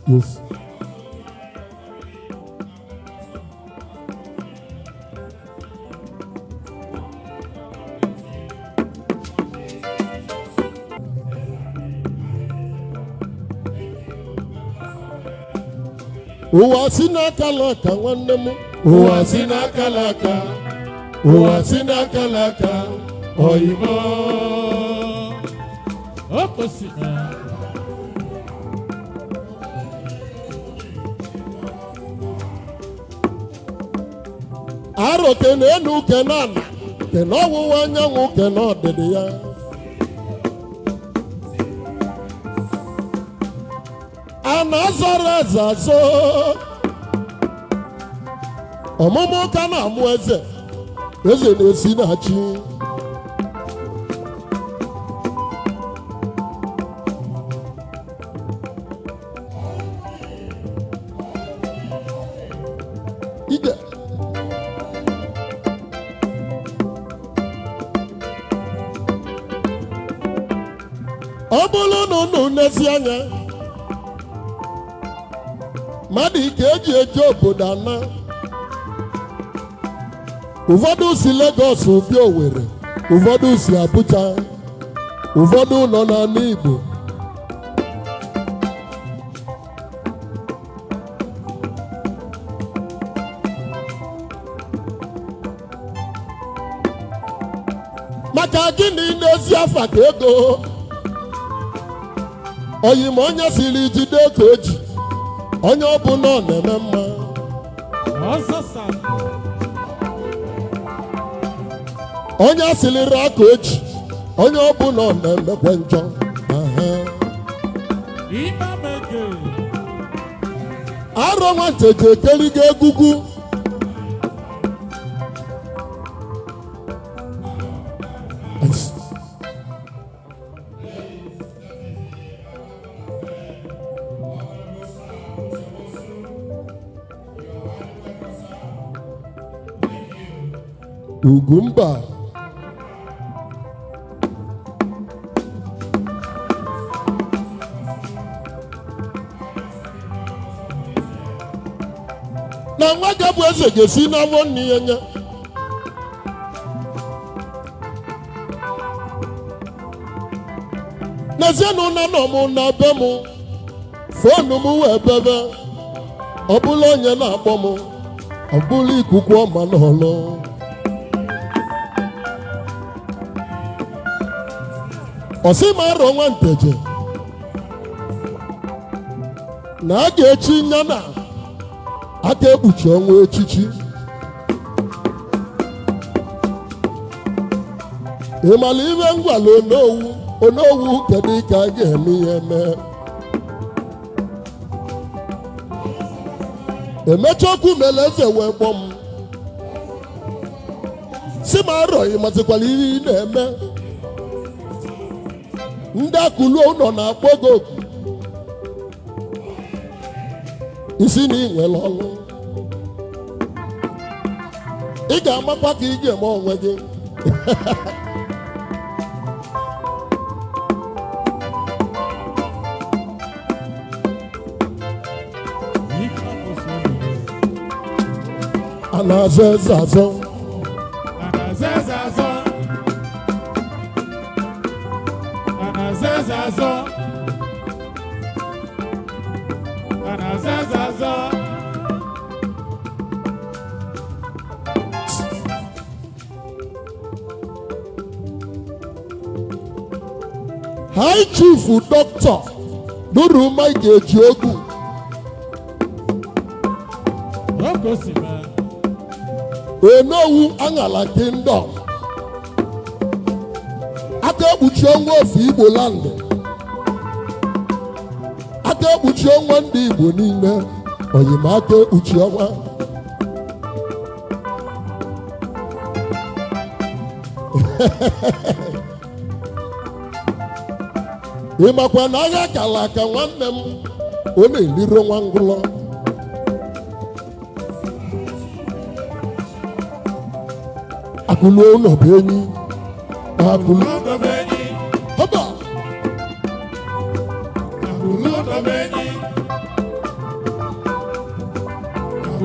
Yes. Ụwa si n'aka laka, nwanne m. Ụwa si n'aka laka, ụwa si n'aka laka, oyimo. O kwesịrị. Arọ kene enu, kene ana, kene ọwụwa anyanwụ, kene ọdịdị ya. A na-azọrọ eze azọ. Ọmụmụ ka na-amụ eze, eze na-esi na chi. Ije. Ọ bụrụ na unu nezi anya, mmadụ ike eji eje obodo ana. Ụfọdụ si Lagos bịa Owerri, ụfọdụ si Abuja, ụfọdụ nọ n'ala Igbo. Maka gịnị? N'ezi afa ka ego oyi ma onye siri jide ka o ji onye ọbụla ọ na-eme mma. Ọsọ sa. Onye sịrị aka o ji onye ọbụla ọ na-emekwe njọ. Aha. Ime mege. Arọ nwata ji ekeligo egwugwu. Ugwumba. Na nwa ga bụ eze ga-esi n'afọ nne ya nye. N'ezinụlọ nọ m na be m, phone m wee bebe. Ọ bụla onye na-akpọ m, ọ bụla ikuku ọma n'ọlụ. Ọ sị m, arọ nwa nteje na a ga-echi nya na aka ekpuchi ọnwa echichi. Ị mara ibe ngwala onowu? Onowu, kedu ka a ga-eme ihe eme? Emecha okwu mere eze wee kpọọ m, si m, arọ, ị masịkwara ihe ị na-eme? Ndị akụlu ụlọ na-akpọ gị oku, isi na ị nwere ọlụ, ị ga-amakwa ka ị ga-eme onwe gị. Ike kwụsị olulu. A na-azọ eze azọ. A na-azọ eze azọ. A na-azọ eze azọ. A na-azọ eze azọ. High Chief Doctor Nuru Mike Ejiogu. O gosima. Onowu Aṅala Kingdom, aka ekpuchi ọnwa ofu Igbo land, aka ekpuchi ọnwa ndị Igbo niile, oyimaka ekpuchi ọnwa. Ị makwa na agha kala aka, nwanne m, ọ na-eliro nwa ngwụlọ. Akụlụ ụlọ bụ enyi, akụlụ. Ụlọ bụ enyi. Haba. Ụlọ bụ enyi.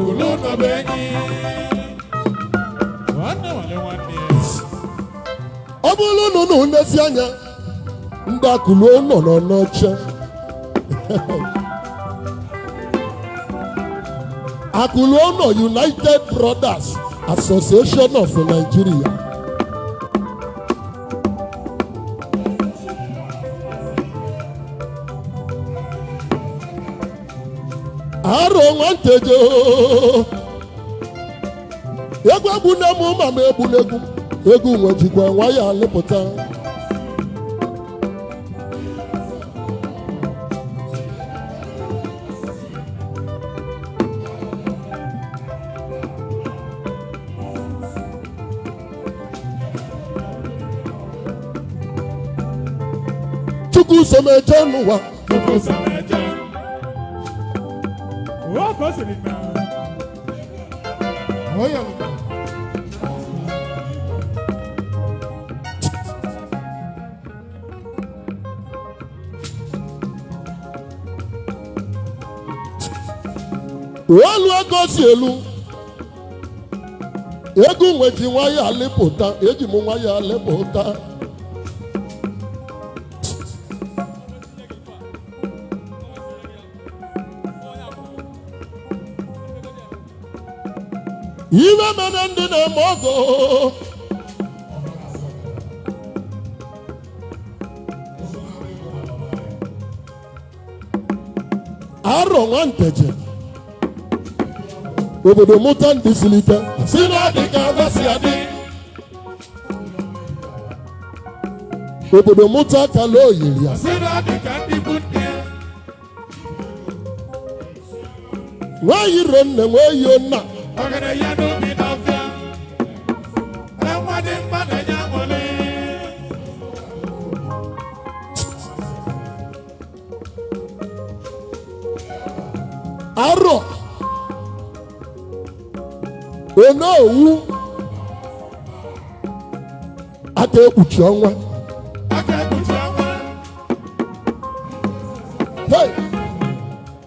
Akụlụ ụlọ bụ enyi. Nwanne nwale nwanne ya. Ọ bụrụ na unu nlezi anya, ndị akụlụ nọ nọ n'oche. Akụlụ nọ United Brothers Association of Nigeria. Arọ nwanteje, egwu egwu na mụ ma m egbulegwu egwu nwejikwa nwa ya alịpụta. Chukwu so m eje n'ụwa. Chukwu so m eje. Ọ ka o siri mee. Oya. Olu ego si elu, egwu nweji nwayọ alịpụta, eji m nwayọ alịpụta. Iwe mere ndị na-eme ọgọ. Arọ nwanteje, obodo mụta ndị siri ike si na dị ka ava si adị. Obodo mụta kala oyiri ya. Si na dị ka ndị bụ nne. Nwee yiro nne, nwee yio nna. Ọgaranya n'ubi n'ọfịa. Nwa dị mma na-enye aṅụrị. Arọ onowu, aka ekpuchi ọnwa. Aka ekpuchi ọnwa. Hey!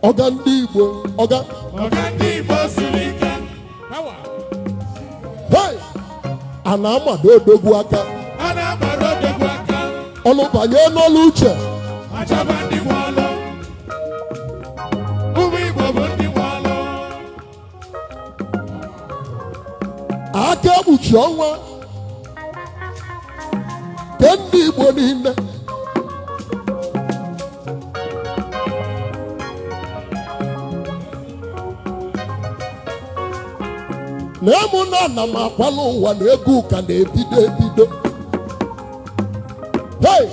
Ọga ndị Igbo, ọga. Ọga ndị Igbo siri ike. Hawa. Hey! A na-amado odogwu aka. A na-agbara odogwu aka. Ọlụ banye n'ọlụ uche. Achọba ndị nwe ọlụ. Ụmụ Igbo bụ ndị nwe ọlụ. Aka ekpuchi ọnwa ke ndị Igbo niile. Na-emu na ana m akwala ụwa na egwu ka na-ebido ebido. Hey!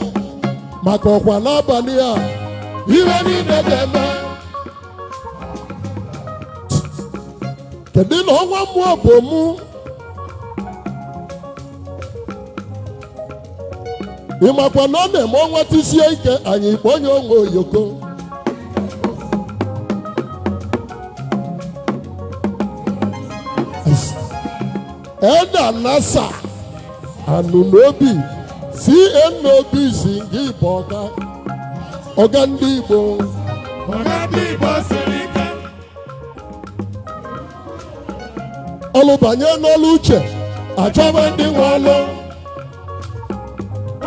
Maka ọkwa n'abalị a, ihe niile ga-eme. Kedu na ọnwa mmụọ bụ mụ? Ị makwa na ọ na-eme ọnwa tisie ike, anyị kpọnye onwe oyoko. Eda Nasa Anunobi, CNOB, si gị bụ ọga, ọga ndị Igbo. Ọga ndị Igbo siri ike. Ọlụ banye n'ọlụ uche, achọba ndị nwe ọlụ.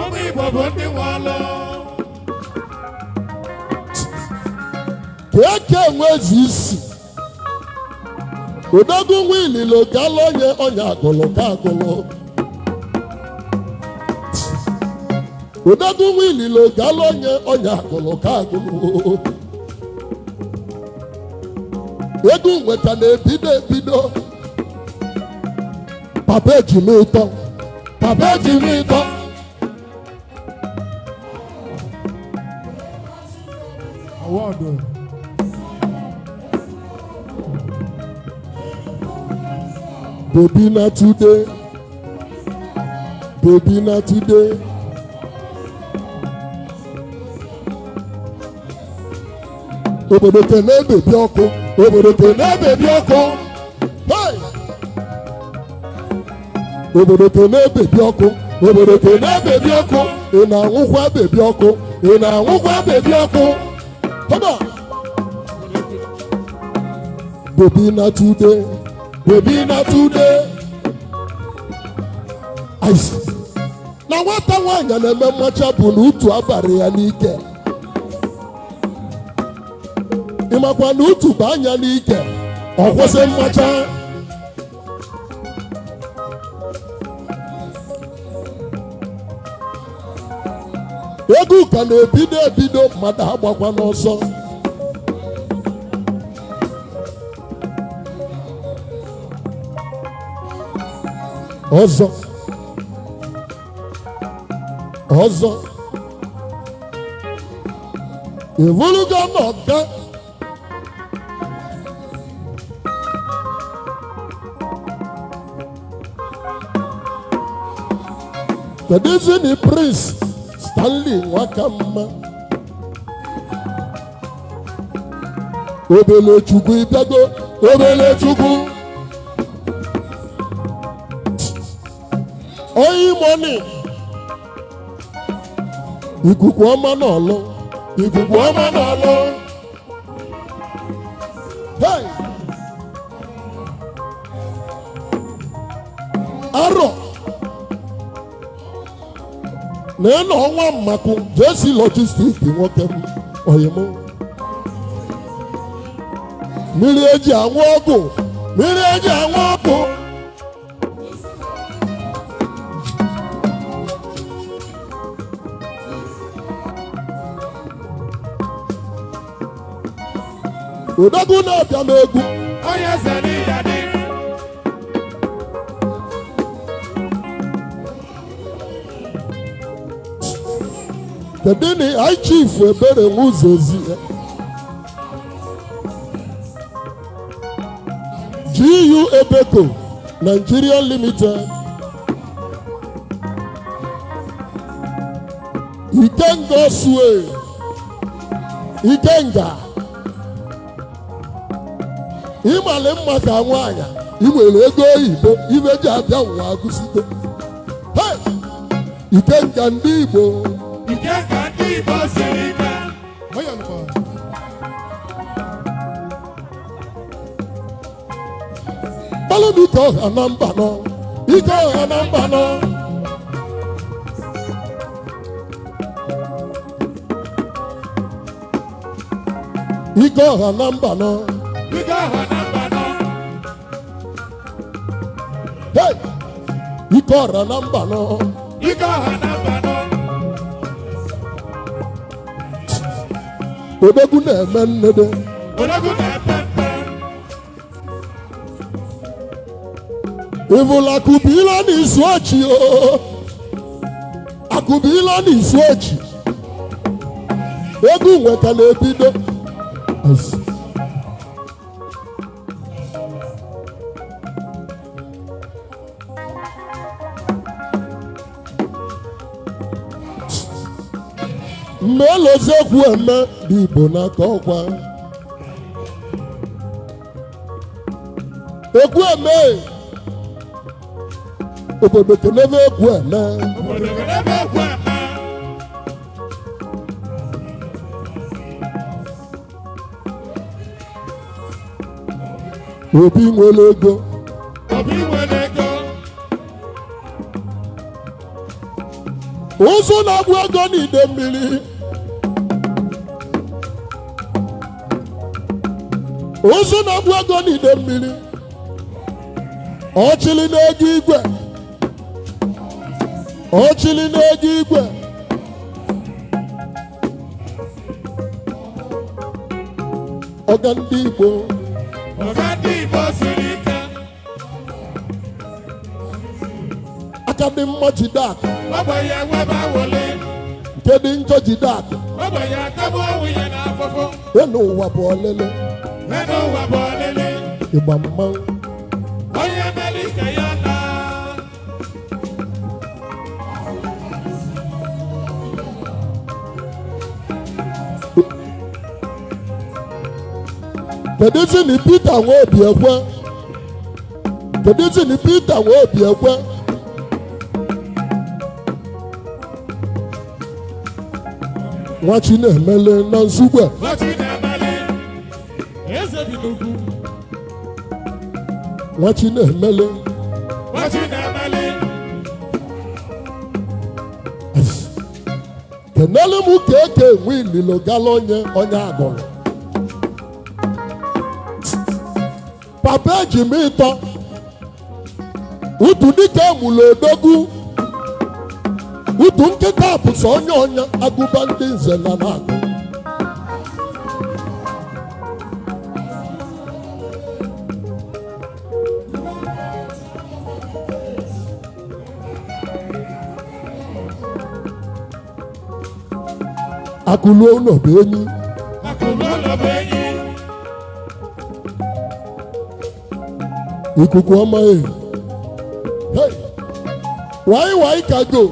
Ụmụ Igbo bụ ndị nwe ọlụ. Ka eke enwezi isi odogwu nwa ililo gala onye ọnya agụlụ ka agụlụ. Odogwu nwa ililo gala onye ọnya agụlụ ka agụlụ. Ego nweta na-ebido ebido. Papa ejima ịtọ, papa ejima ịtọ. Award. Baby na today, baby na today. Obodo kene baby ọkụ, obodo kene baby ọkụ. Hey! Obodo kene baby ọkụ, obodo kene baby ọkụ. Ị na-anwụkwa baby ọkụ, ị na-anwụkwa baby ọkụ. Come on. Baby na today, baby na today. Ice. Na nwata nwaanyị na-eme mmacha bụ na utu abalị ya n'ike. Ịmakwa na utu bụ anya n'ike, ọ kwụsị mmacha. Egwu ka na-ebido ebido, mmadụ agbakwa n'ọsọ. Ọzọ ọzọ, ịvụlụgo n'ọga. Kedụzi ni Prince Stanley Nwakamma? Obele Chukwu ịbịago, obele Chukwu. Oyi money, ikuku ọma n'ọlụ, ikuku ọma n'ọlụ. Hey! Arọ na ịnọ ọnwa mmakụ JC Logistic, nwoke m oyim, mmiri eji anwụ ọgwụ, mmiri eji anwụ ọgwụ. Odogwu na-abịa m egwu. Onye eze n'iya dị. Kedu ni High Chief Ebere Nwuzozi, GU Ebeko Nigeria Limited, Ikenga Osue Ikenga, ịmali mma ka nwaanyị ị nwere ego oyibo, ibe ji abịa ụwa agụsigo. Hey! Ikenga ndị Igbo. Ike ka ndị Igbo siri ike. Onye nụkwa. Kpalụ ike ọha na mba nọ, ike ọha na mba nọ. Ike ọha na mba nọ. Ike ọha na mba nọ. Hey! Ike ọha na mba nọ. Ike ọha na mba nọ. Odogwu na-eme nnede. Odogwu na-epe mpe. Ịvụla akụbila n'izu ochi o, akụbila n'izu ochi. Egwu nweta na-ebido. As- mgbe elozekwu eme dị Igbo n'aka ọkwa ekwu eme, obodo kenebe ekwu eme. Obodo kedebe ekwu eme. Obi nwere ego. Obi nwere ego. Ụzụ na-agbu ego n'ide mmiri, ụzụ na-agbu ego n'ide mmiri, ọchịlị na-ego igwe, ọchịlị na-ego igwe. Ọga ndị Igbo. Ọga ndị Igbo siri ike. Aka dị mma jide akụ. Ogbenye nwebe awole. Nke dị njọ jide akụ. Ogbenye atagbu onwe ya n'afụfụ. Enu ụwa bụ ọlịlị. Enu ụwa bụ ọlịlị. Ịgba mmanwụ. Onye mere ike ya na. Kedụzi na Peter nwa obi ekwe? Kedụzi na Peter nwa obi ekwe? Nwa Chinemele na Nsugbe. Nwachi na-emeli. Eze bi n'ugwu. Nwachi na-emele. Nwachi na-emeli. Kenele m ka eke enwe ililo gala onye onye agụrụ. Papa eji m ịtọ utu dịka emụlụ odogwu utu nkịta bụ sọ onye onye agụba ndị nze na na-agụ. Akụluo ụlọ bụ enyi. Akụlụ ụlọ bụ enyi. Ikuku ọma e. Hey! Wai wai kago.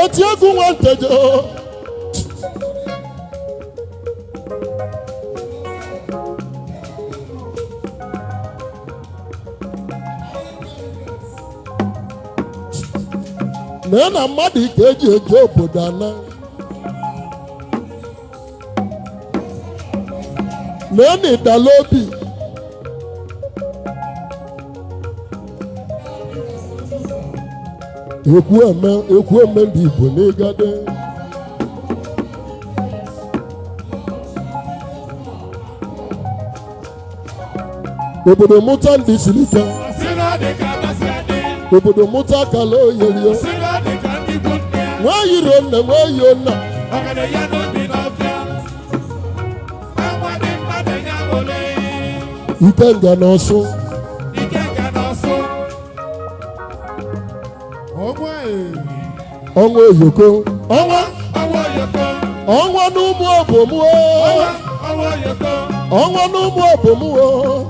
Oti egwu nwa nteje. Nee na mmadụ ka eji eje obodo ana. Nee na ịdala obi. Ekwu eme ekwu eme ndị Igbo n'ịgade. Obodo mụta ndị siri ike. Si na ọ dị ka amasị adị. Obodo mụta kala oyerio. Si na ọ dị ka ndị ikwu nne ya. Nwee yiri nne nwee yio nna. Ọgaranya n'obi n'ọfịa. Anwa dị mma na-enye aṅụrị. Ike nga n'ọsụ. Ike ga n'ọsụ. Ọnwa ee. Ọnwa oyoko. Ọnwa. Ọnwa oyoko. Ọnwa n'ụmụ obomu o. Ọnwa ọnwa oyoko. Ọnwa n'ụmụ obomu o.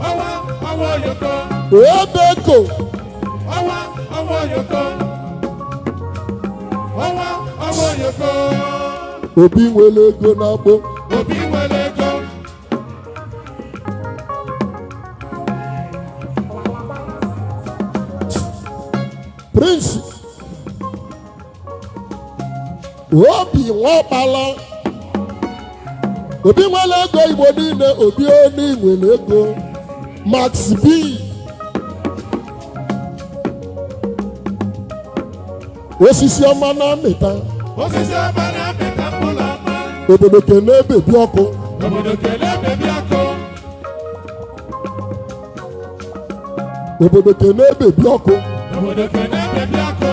Ọnwa ọnwa oyoko. Ebe ko. Ọnwa ọnwa oyoko. Ọnwa ọnwa oyoko. Obi nwere ego na-akpọ. Obi nwere ego. Prince Obi Nwakpala. Obi nwere ego Igbo niile. Obi oni nwere ego. Max B. Osisi ọma na-amịta. Osisi ọma na-amịta mkpụrụ ọma. Obodo kene bebi ọkụ. Obodo kelee bebi ọkụ. Obodo kene bebi ọkụ. Obodo kelee bebi ọkụ.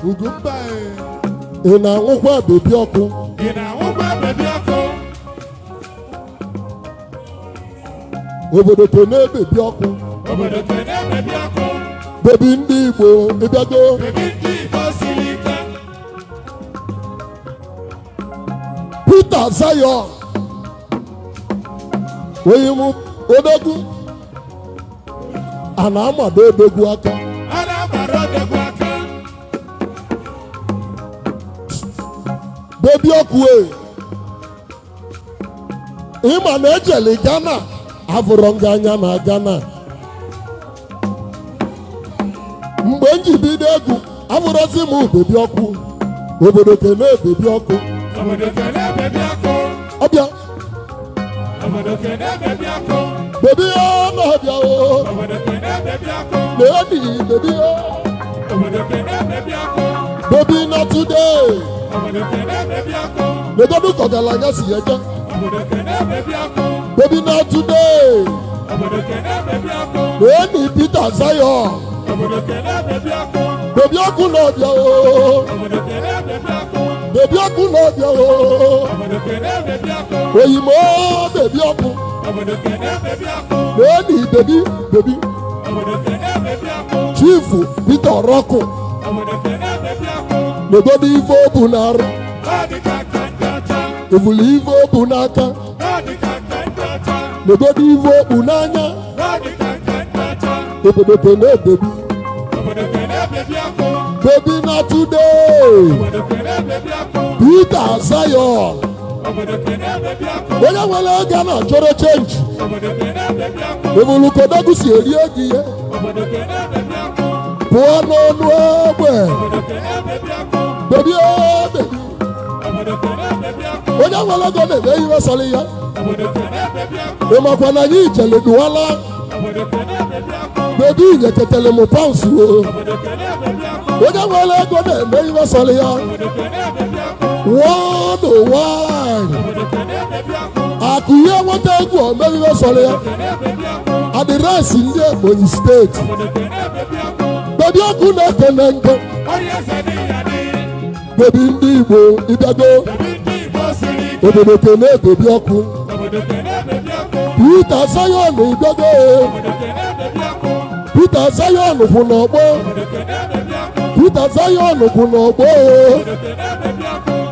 Ugwumba ee. Ị na-aṅụkwa bebi ọkụ? Ị na-anwụkwa bebi ọkụ? Obodo kene bebi ọkụ. Obodo kelee bebi ọkụ. Bebi ndị Igbo ịbịago. Bebi ndị Igbo siri ike. Peter Zion onye m odogwu a na-amado odogwu aka. A na-amara odogwu aka. Bebi ọkụ e, ịma na ejeli Ghana avụrọ nga anya na Ghana mgbe m ji bido egwu avụrọzi m bebi ọkụ. Obodo kene bebi ọkụ. Obodo kelee bebi ọkụ. Ọbịa. Obodo kelee bebi ọkụ. Bebi ọ na-abịa o. Obodo kelee bebi ọkụ. Lady bebi ọ. Obodo kelee bebi ọkụ. Bebi na today. Obodo kelee bebi ọkụ. Legodu ka ọgaranya si eje. Obodo kelee bebi ọkụ. Bebi na today. Obodo kelee bebi ọkụ. Lady Peter Zion. Obodo kelee bebi ọkụ. Bebi ọkụ na-abịa o. Obodo kelee bebi ọkụ. Bebi ọkụ na-abịa o. Obodo kelee bebi ọkụ. Oyimo bebi ọkụ. Obodo kelee bebi ọkụ. Lady bebi bebi. Obodo kelee bebi ọkụ. Chief Peter Rọkụ. Obodo kelee bebi ọkụ. Legodu ife o bu n'arụ. Ọ dị ka nke ndị ọcha. Evulu ife o bu n'aka. Ọ dị ka nke ndị ọcha. Legodu ife o bu n'anya. Ọ dị ka nke ndị ọcha. Obodo kelee bebi. Obodo kelee bebi ọkụ. Bebi na today. Obodo kelee bebi ọkụ. Peter Zion. Obodo kelee bebi ọkụ. Onye nwere ego na-achọrọ change. Obodo kelee. Ebulu kodogwu si eri ego ihe. Pụọ n'ọnụ egbe. Bebi o bebi. Onye nwere ego na-eme ihe sọrọ ya. Ị makwa na anyị ijele duwala. Bebi nyeketele m paụnsụ o. Onye nwere ego na-eme ihe sọrọ ya. Worldwide. Akụ ihe nweta egwu ome ihe sọrọ ya. Adịresị ndị Ebonyi steeti. Bebi ọkụ na-ekene nkụ. Bebi ndị Igbo ịbịago. Obodo kene bebi ọkụ. Peter Zion ịbịago. Peter Zion kwụ n'ọgbọ. Peter Zion kwụ n'ọgbọ.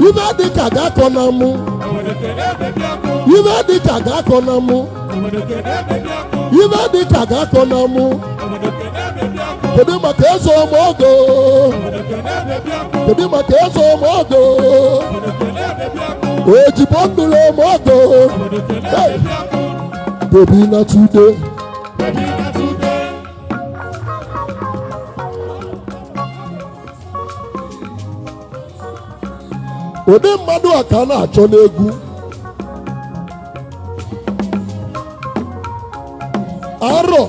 Ife dịka ga-akọ na mụ. Ife dịka ga-akọ na mụ. Ife dịka ga-akọ na mụ. Kedu maka eze ọmọgọ? Kedu maka eze ọmọgọ? Ojibo mmiri ọmọgọ. Hey! Baby na today. Ụdị mmadụ a ka a na-achọ n'egwu. Arọ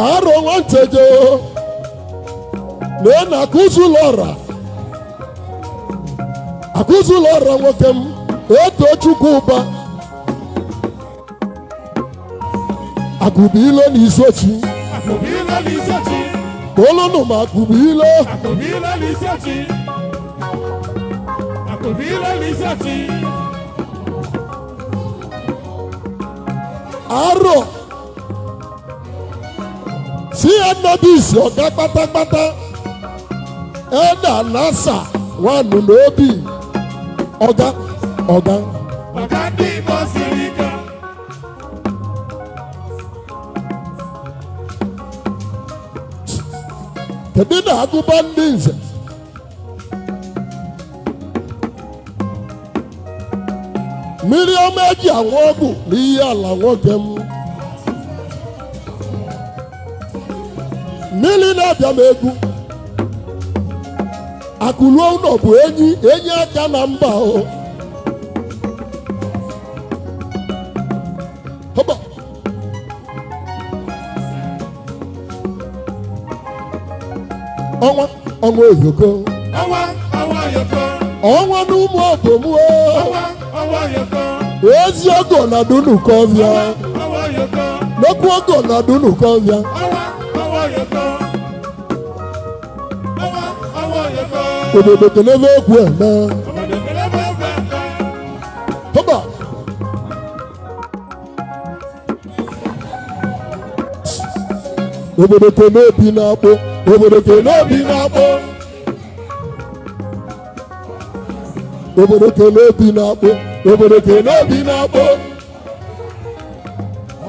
arọ nwanteje na na akụzụlọ ọra, akụzụlọ ọra nwoke m eto Chukwu ụba akụbụilo na isochi olunu ma akụbụilo. Arọ cnnbc ọ̀gá pátápátá ẹ̀dà nasa wà nù n'obi ọ̀gá ọ̀gá. Ọ̀gá ndị Igbo siri ike. Kedu na agụba ndị nze mmiri ọma eji anwụ ọgwụ n'ihe ala nwoke m mmiri na-abịa m egwu akụluo ụlọ bụ enyi enyi aka na mba o. Họba. Ọnwa ọnwa oyoko. Ọnwa ọnwa yoko. Ọnwa n'ụmụ obom o. Ọnwa ọnwa yoko. Ezi ogo na dunu kọvịa. Ọnwa ọnwa yoko. N'okwu ogo na dunu kọvịa. Ọnwa ọnwa yoko. Ọnwa ọnwa yoko. Obodo kelebe egwu eme. Obodo kelebe egwu eme. Họba. Obodo kene obi na-akpụ. Obodo kene obi na-akpụ. Obodo kene obi na-akpụ. Obodo kene obi na-akpụ.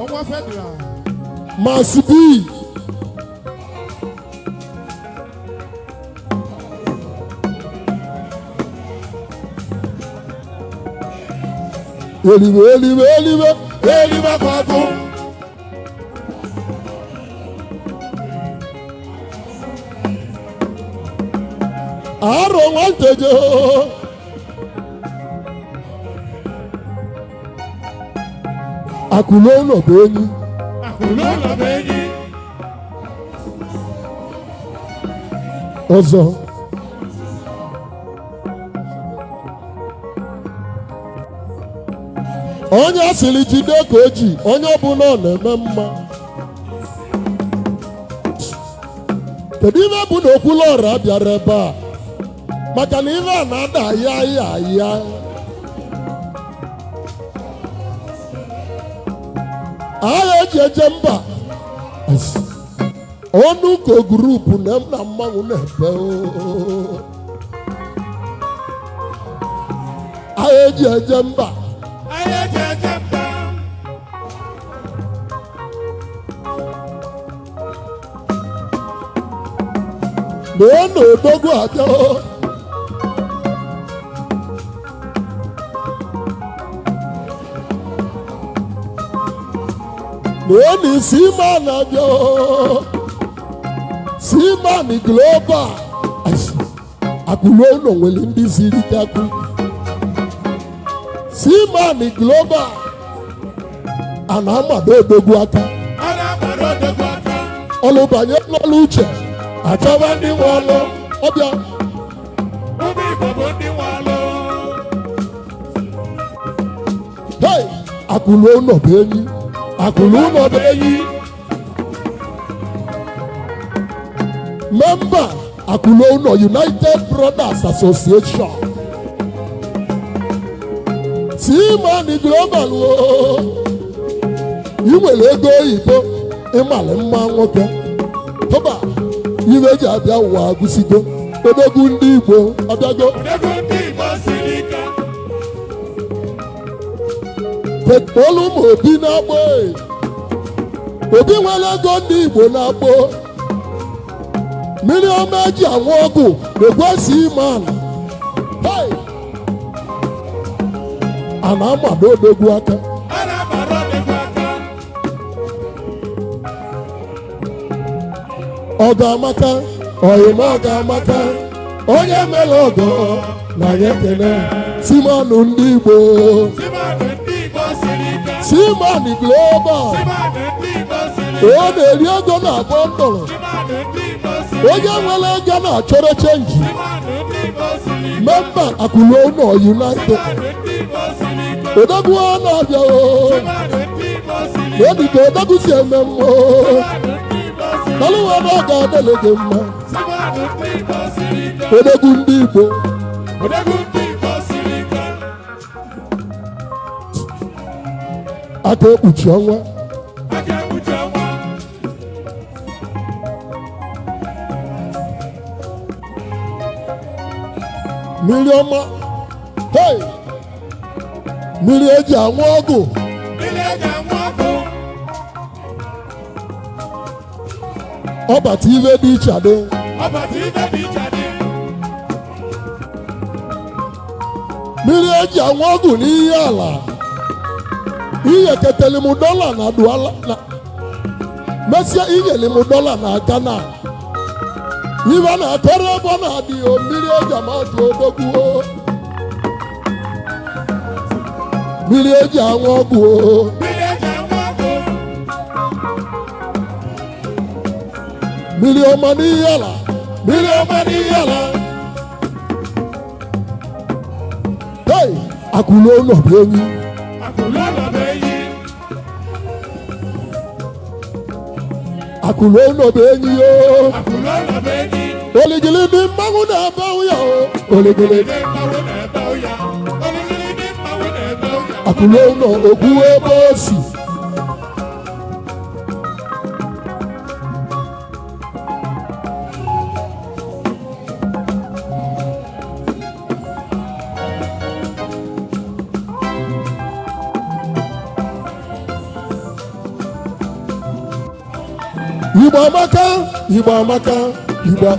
Ọnwa federal. Masị B. Eliwe eliwe eliwe Elibe kwagụ. Arọ nwanteje. Akụlụ ụlọ bụ enyi. Akụlụ ụlọ bụ enyi. Ọzọ onye asịrị jide ka o ji onye ọbụla ọ na-eme mma. Kedu ife bụ na Okwuluọra bịara ebe a maka na ife a na-ada ya ya ya agha eji eje mba ọnụ ka gurupu na na mmanwụ na-ebe oo. Agha eji eje mba. Anyị eji eje mba. Na ọ na odogwu abịa oo. Na Seaman abịa o. Seaman Global. Akụlụ ụlọ nwere ndị siri ike akụ. Seaman Global a na-amado odogwu aka. A na-amara odogwu aka. Ọlụ banye n'ọlụ uche, achọba ndị nwe ọlụ ọbịa. Ụmụ Igbo bụ ndị nwe ọlụ. Hey, akụlụ ụlọ bụ enyi, akụlụ ụlọ bụ enyi. Member Akụlụ Ụlọ United Brothers Association. Seaman Global o, ị nwere ego oyibo, ịmalị mma nwoke. Tọba iwe eji abịa ụwa agụsigo. Odogwu ndị Igbo abịago. Odogwu ndị Igbo siri ike. Olu ma Obi na-akpọ e. Obi nwere ego ndị Igbo na-akpọ mmiri ọma eji anwụ ọgwụ na-ekwe Seaman. Hey! A na-amado odogwu aka. A na-amara odogwu aka. Ọ ga-amaka ọyịma, ọ ga-amaka onye mere ọgọ na ya ekene. Seaman ndị Igbo. Seaman ndị Igbo siri ike. Seaman Global. Seaman ndị Igbo siri ike. Ọ na-eri ego na abụọ ndọrọ. Seaman ndị Igbo siri Onye ike. nwere ego na-achọrọ change. Seaman ndị Igbo siri ike. Member Akụlụ Ụlọ United. Seaman ndị Igbo siri ike. Odogwu ọ na-abịa o. Seaman ndị Igbo siri ike. Odika odogwu si eme mmụọ. Seaman ndị Igbo siri ike. Kalụwa na ọ ga-adịlị gị mma. Seaman ndị Igbo siri ike. Odogwu ndị Igbo. Odogwu ndị Igbo siri ike. Aka ekpuchi ọnwa. Aka ekpuchi ọnwa. Mmiri ọma, hey! Mmiri eji anwụ ọgwụ. Mmiri eji anwụ ọkụ. Ọbata ive dị iche dị. Ọbata ibe dị iche dị. Mmiri eji anwụ ọgwụ n'ihe ala ihe ketele m dọla na Duala na mesia inyere m dọla na Ghana. Ife na-akọrọ ebe ọ na-adị o. Mmiri eji amatụ odogwu o. Mmiri eji anwụ ọgwụ o. Mmiri eji anwụ ọkụ. Mmiri ọma n'ihe ala, mmiri ọma n'ihe ala. Hey, akụlụ ụlọ bụ enyi. Akụlụ ụlọ bụ enyi. Akụlụ ụlọ bụ enyi o. Akụlụ ụlọ bụ enyi. Oligili dị mmanwụ na-ebe ụya o, oligili. Ndị mmanwụ na-ebe ụya. Oligili ndị mmanwụ na-ebe ụya. Akụlụ ụlọ okwu ebe o si. Igbo amaka, Igbo amaka, Igbo,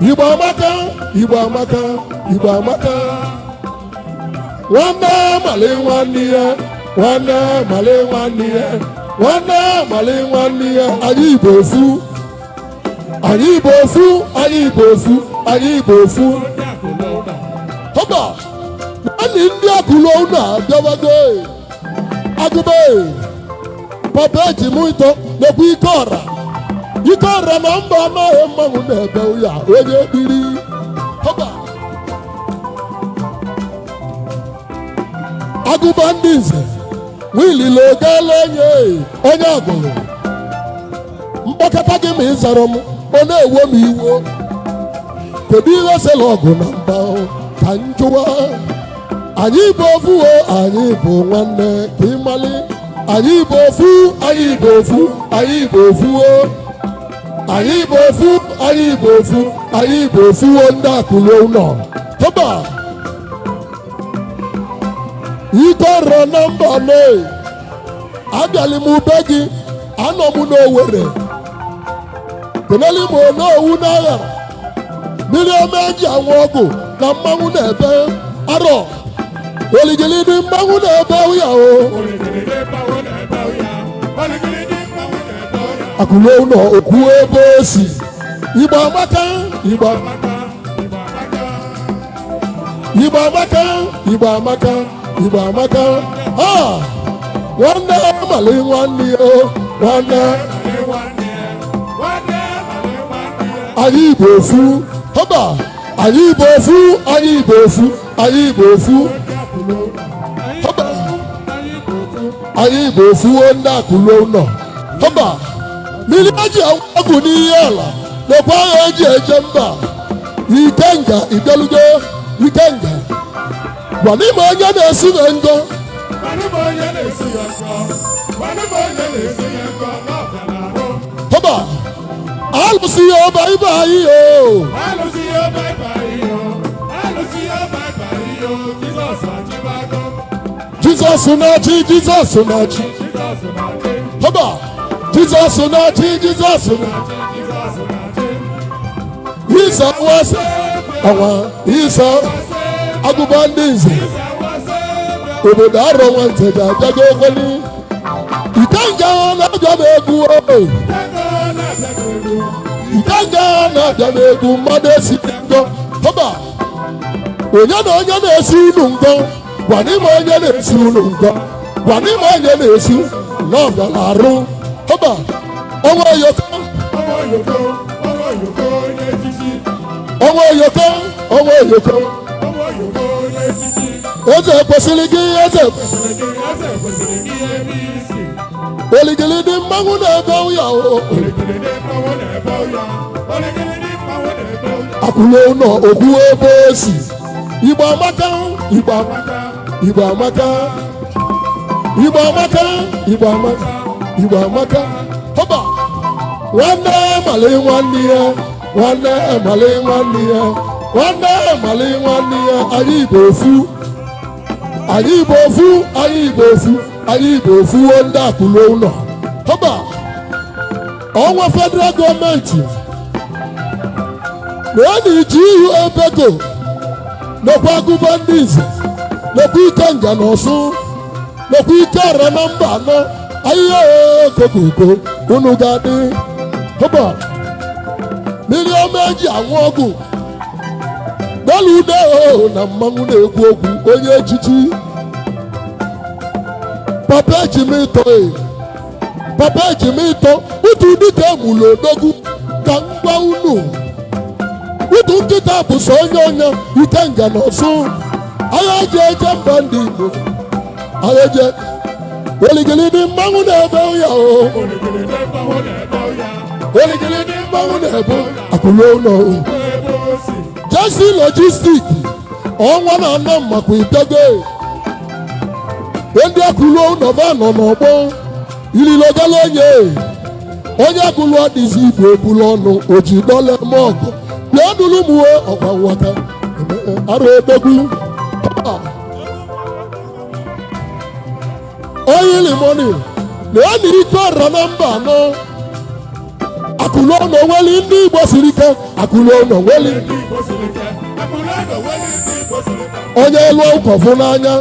Igbo amaka, Igbo amaka, Igbo amaka. Nwanne mali nwanne ya, nwanne mali nwanne ya, nwanne mali nwanne ya. Anyị Igbo ofu, anyị Igbo ofu, anyị Igbo ofu, anyị Igbo ofu. Ndị akụlụ ụlọ. Họba naanị ndị akụlụ ụlọ abịawago. Agụbe papa eji m ịtọ nekwa ike ọra, ike ọra na mba anaghị mmanwụ na-ebe ya onye ekpiri. Họba agụba ndị nze nwilile ogala onye onye agụrụ mkpọkọta gị ma ị zara m, ọ na-ewe m iwo. Kedu ihe sela ọgụ na mba ka njụwa? Anyị bụ ofu o, anyị bụ nwanne ka ịmali. Anyị bụ ofu, anyị bụ ofu, anyị bụ ofu o. Anyị bụ ofu, anyị bụ ofu, anyị bụ ofu o. Ndị akụlụ ụlọ tọba ike ọrọ na mba nọ. Abịalị m ube gị, anọ m n'Owere. Keneli m onowu n'aghara mmiri ọma eji anwụ ọgwụ na mmanwụ na-ebe arọ oligili dị mmanwụ na-ebe ya o. Oligili ndị mmanwụ na-ebe ụya. Akụluo ụlọ, okwu ebe o si. Igbo amaka, Igbo Amaka, Igbo amaka. Igbo amaka, Igbo amaka, Igbo amaka. Ha nwanne mali nwanne ya, nwanne. Mali nwanne ya, nwanne mali nwanne ya. Anyị Igbo ofu. Họba, anyị Igbo ofu, anyị Igbo ofu, anyị Igbo ofu. Ndị akụlụ ụlọ. Họba. Anyị Igbo ofu. Anyị Igbo ofu. Ndị akụluo ụlọ. Họba, mmiri eji ọgwụ n'ihe ala lekwa agha eji eje mba. Ikenga ịbịalugo, ikenga gwana ime onye na-esi na ngọ. Gwanụ m onye na-esi ya nkọ. Gwanụ m onye na-esi ya nkọ n'ọbịa na-arụ. Họba, alụsị ya ọba ibe anyị o. Alụsị ya bye-bye yo. Alụsị ya bye-bye yo. Jizọs achịbago. Jizọs na-achị, Jizọs na-achị. Jizọs na-achị. Họba, Jizọs na-achị, Jizọs na Na-achị, Jizọs na-achị. Isa wasa ọnwa isa agụba ndị nze obodo arọ nwante ga-abịago okweli. Ikenga na-abịa m egwu o. Ikenga na-abịa m egwu. Mmadụ esi ngọ. Họba, onye na onye na-esi unu ngọ, gwana ime onye na-esi unu ngọ, gwana ime onye na-esi na ọ bịara arụ. Họba, ọnwa oyoko. Ọnwa oyoko, ọnwa oyoko onye echichi. Ọnwa oyoko, ọnwa oyoko. Ọnwa oyoko onye echichi. Eze kwesịrị gị, eze. Kwesịrị gị, eze kwesịrị gị ebe isi. Oligili dị mmanwụ na-ebe ụya o. Oligili dị mmanwụ na-ebe ụya. Oligili dị mmanwụ na-ebe ụya. Akwụla ụlọ, okwu ebe o si. Igbo amaka, Igbo Amaka. Igbo amaka, Igbo amaka, Igbo amaka, Igbo amaka. Họba, nwanne mali nwanne ya, nwanne mali nwanne ya, nwanne mali nwanne ya. Anyị Igbo ofu, anyị Igbo ofu, anyị Igbo ofu, anyị Igbo ofu. Ndị akụlụ ụlọ. Họba, ọnwa federal gọọmenti na ọ na-eji ihu ebego nakwa agụba ndị nze nakwa ike nga na ọsụ nakwa ike ọra na mba anọ ahịhịa okokoko unu ga-adị. Hụba, mmiri ọma eji anwụ ọgwụ n'elu ude o na mmanwụ na-ekwu okwu. Onye echichi, papa ejimịtọ e, papa ejimịtọ utu dịka emulu odogwu ka ngwa unu utu nkịta bụ sọ onye onye ikenga na ọsụ agha eji eje mba ndị Igbo, agha eje oligili dị mmanwụ na-ebe ya o. Oligili dị mmanwụ na-ebe ụya. Oligili dị mmanwụ na-ebe akụlụ ụlọ. Ebe o si. Jesi Logistic, ọnwa na anọ makwa itego ndị akụlụ ụlọ ba nọ n'ọgbọ ililogala onye onye agụlụ adịzi igbo ebulu ọnụ oji dọla eme ọgụ bịa duru m uwe ọgwa nwata arụ odogwu oyili mọni na ya na ike ọrọ na mba anọ. Akụlụ ụlọ nweli ndị Igbo siri ike, akụlụ ụlọ nweli Ndị Igbo siri ike. Akụlụ ụlọ nwere ndị Igbo siri ike. Onye lụọ ụkọfụ n'anya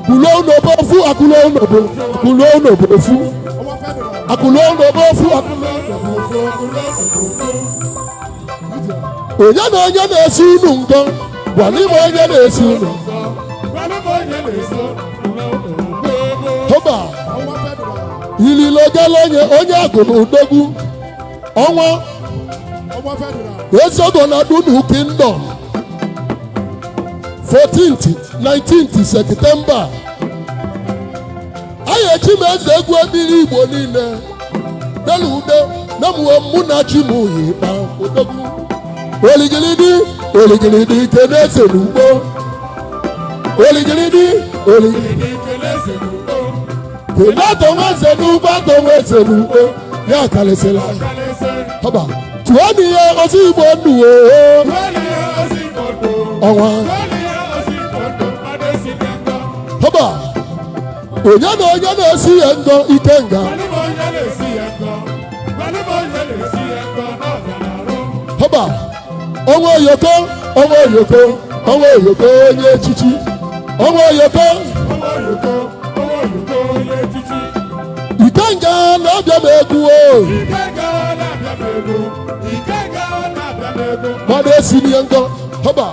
kụlụo ụlọ bụ ofu, akụlụo ụlọ bụ, kụlụo ụlọ bụ ofu, Ọnwa federal. Akụlụo ụlọ bụ ofu. Akụlụ ụlọ bụ ofu, akụlụ ụlọ bụ ofu. Onye na onye na-esi unu ngọ, gwa n'ime onye na-esi unu. Gwanụ m onye na-esi ụlọ ebe Hụba. Ọnwa federal. Ililogala onye onye agụrụ udogwu ọnwa. Ọnwa federal. Ezogo na Dunu Kingdom, 14th 19th September, anyị echi m eze egwu ebiri Igbo niile delu ude na mụọ mụ na chi m yi kpa odogwu oligilidi oligilidi kene eze n'ugbo oligilidi oligilidi kene atọnwa eze n'ugbo, atọnwa eze n'ugbo ya karịsịrị anyị. Haba, tụọ n'ihe ozi Igbo ndụ oo. Ọnwa. Haba, onye na onye na-esi ya ngọ, ikenga. Haba, ọnwa oyoko, ọnwa oyoko, ọnwa oyoko onye echichi, ọnwa oyoko. Ikenga. na-abịa m egwu o. Mmadụ esi n'ihe ngọ haba.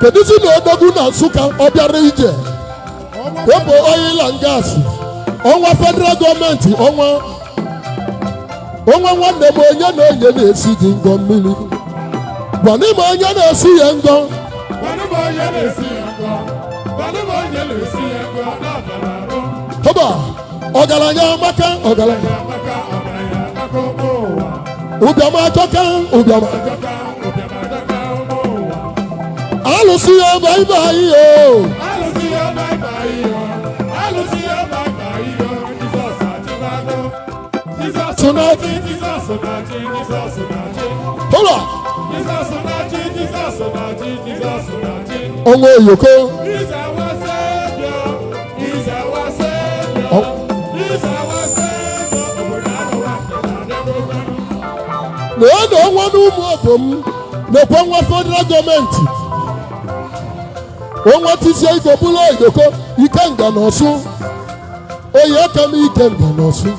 Kedụzi na odogwu na Nsụka ọ bịara ije wepụ oil and gas ọnwa federal gọọmenti ọnwa ọnwa. Nwanne m, onye na onye na-esi gị ngọ mmiri, gwana m onye na-esi ya ngọ. Haba, ọgaranya amaka, ọgaranya ụbịam achọka, ụbịam alụsị ya ebe ibe anyị o. Alụsị ya bye bye yo, alụsị ya bye bye yo, Jizọs achịbago. Jizọs na-achị, Jizọs na-achị, Jizọs na-achị. Hụla. Jizọs na-achị, Jizọs na-achị, Jizọs na-achị. Ọnwa oyoko. He's our Savior, He's our Savior, Oh. He's our Savior. Obodo ahụ na-adịgo. Na ọ na ọnwa n'ụmụ obom na-ekwe nwa federal gọọmenti ọnwa tizie iko bụrụ oyoko ikenga na ọsụ oyi aka m, ikenga na ọsụ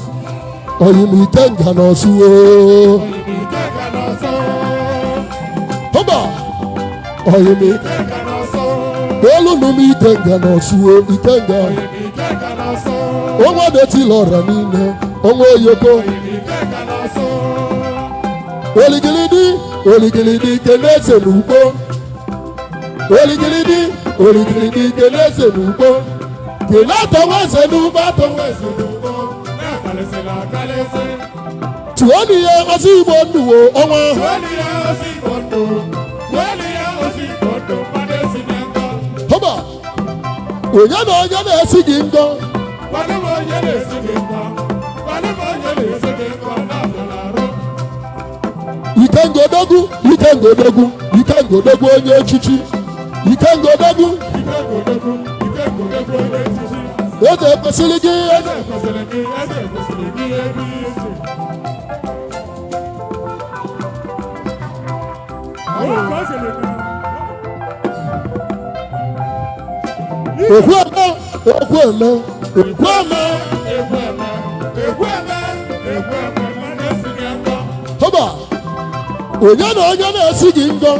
oyi m, ikenga na ọsụ ooo. Ike ka n'ọsọ, Hụba, oyi m. ike ka n'ọsọ, olu m, ikenga na ọsụ o, ikenga. ike ka n'ọsọ, Ọnwa detila ọra niile, ọnwa oyoko. ike ka n'ọsọ. Oligilidi, oligilidi, kele eze n'ugbo. Oligilidi, oligilidi, kele eze n'ugbo, kele atọwa eze n'ugbo, atọwa Eze n'ugbo, na-akalịsịla akalịsị. Tụọ n'ihe ọzọ igbo nnuwo ọnwa. Weli ya osi Igbo ndụ, weli ya osi Igbo ndụ, mmadụ esi na nkọ. Hụba, onye na onye na-esi gị ngọ. Gwanụ m onye na-esi gị nkọ, gwanụ m onye na-esi gị nkọ, na-abịala arụ. Ikengodogwu, ikengodogwu, ikengodogwu, onye echichi, ikengodogwu. Ike godogwu, ike godogwu, onye echichi. Eze kwesịrị gị. Eze kwesịrị gị, eze kwesịrị gị ebe isi. Àwọn kan ṣe lè fi. Okwu eme, okwu eme, okwu eme. Ekwu eme, ekwu eme, ekwu eme, mmadụ esi gị nkọ. Hụba, onye na onye na-esi gị ngọ.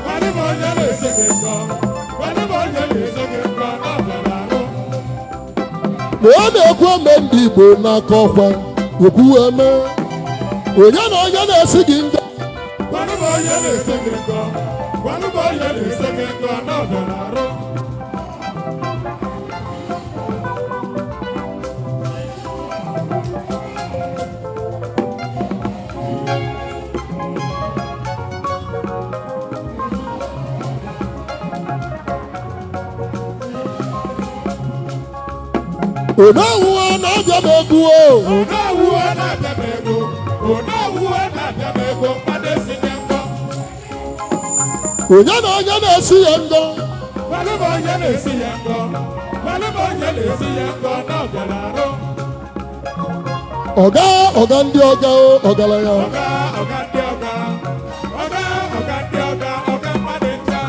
Gwanụ m onye na-esi gị nkọ, gwanụ m onye na-esi gị nkọ, na-abịala arụ. Na ọ na-ekwu eme ndị Igbo n'aka ọkwa okwu eme, onye na onye na-esi gị ngọ. Gwanụ m onye na-esi gị nkọ, gwanụ m onye na-esi gị nkọ, na-abịala arụ. Onowuo na-abịa m egwu o. Onowu ọ na-abịa m ego, onowu ọ na-abịa m ego, mmadụ esi gị nkọ. Onye na onye na-esi ya ngọ. Gwanụ m onye na-esi ya nkọ, gwanụ m onye na-esi ya nkọ, na-abịala arụ. Ọga, ọga ndị ọga o, ọgaranya. Ọga, ọga ndị ọga, ọga, ọga ndị ọga, ọga mmadụ ncha.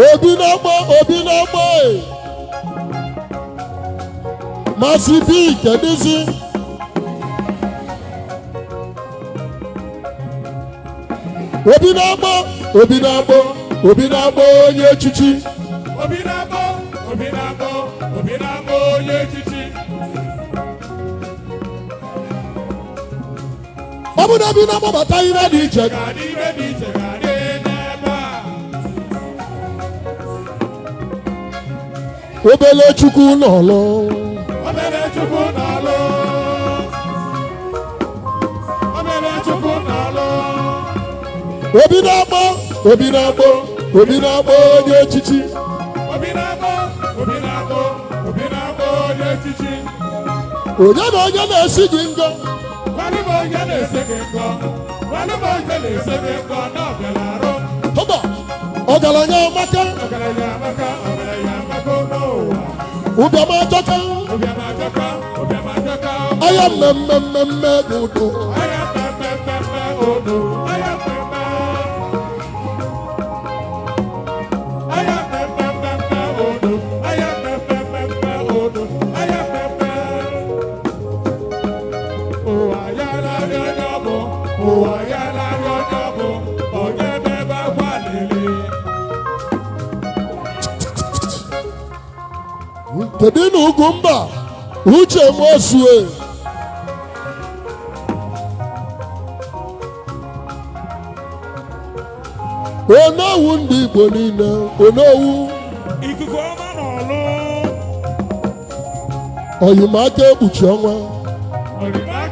Obi na-agba, obi na-agba e. Masị bi kedizi obi na-agba, obi na-agba, obi na-agba, onye echichi. Obi na-agbọ, obi na-agbọ, obi na-agbọ, onye echichi. Ọ bụ na obi na-agbabata ihe dị iche. Ga-adị ibe dị iche ga-adị n'ebe a. Obele chukwu n'ọlụ. Obere Chukwu na-alụ. Obere Chukwu na-alụ. Obi na-agba, obi na-agba, obi na-agba, onye echichi. Obi na-agbọ, obi na-agbọ, obi na-agbọ, onye echichi. Onye na onye na-esi gị ngọ. Gwanụ m onye na-ese gị nkọ, gwanụ m onye na-ese gị nkọ, na-abịala arụ. Hụba, ọgaranya amaka. Ọgaranya amaka, ọgaranya amaka n'ụwa. Ụbịam ajọka. Ụbịam ajọka, ụbịam ajọka. Aya mmemme mmemme dị ụtọ. Aya mmemme mmemme odo, aya mmemme. Aya mmemme. Kedu na ugwu mba Uche Nwosue? Onowu ndị Igbo niile, onowu. Ikuku ọma n'ọlụ. Oyimaka ekpuchi ọnwa. Oyimaka.